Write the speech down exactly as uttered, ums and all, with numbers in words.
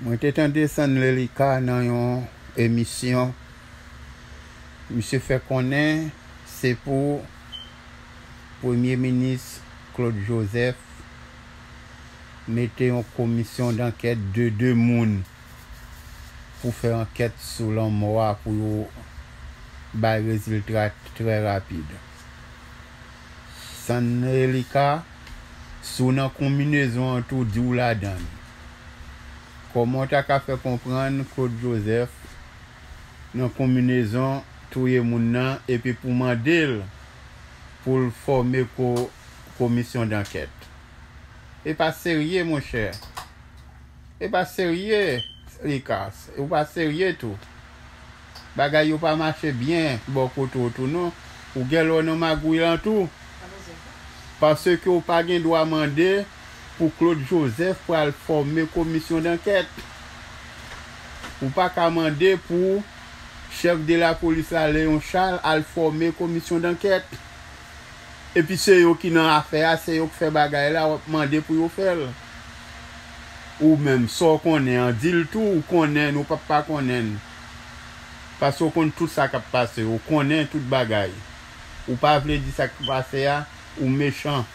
Mwen te tande Sanlelika nan yon emisyon. Misye fè konnen se pou Premye Minis Claude Joseph mete yon komisyon dankèt de de moun pou fè ankèt sou lanmò a pou yo bay rezilta trè rapid. Sanlelika, si w nan konminezon an tou, di w ladan l. Kòman w ta ka fè konprann Claude Joseph nan konminezon touye moun nan epi pou mande l pou l fòme ko, komisyon dankèt? E pa serye, monchè. E pa serye, Likas. Ou pa serye tou. Bagay yo pa mache byen bò kote w tou non. Ou gen lè w nan magouy lan tou. Paske ou pa gen dwa mande pou Claude Joseph pral fòme komisyon dankèt. Ou pa ka mande pou chèf de lapolis la, Léon Charles, al fòme komisyon dankèt. Epi se yo ki nan afè a, se yo k fè bagay la, w ap mande pou yo fè l. Ou menm, sa w konnen an, di l tou, ou konnen n, ou p ap pa konnen n. Paske w konn tout sa k ap pase, ou konnen tout bagay. Ou pa vle di sa k pase a, ou mechan.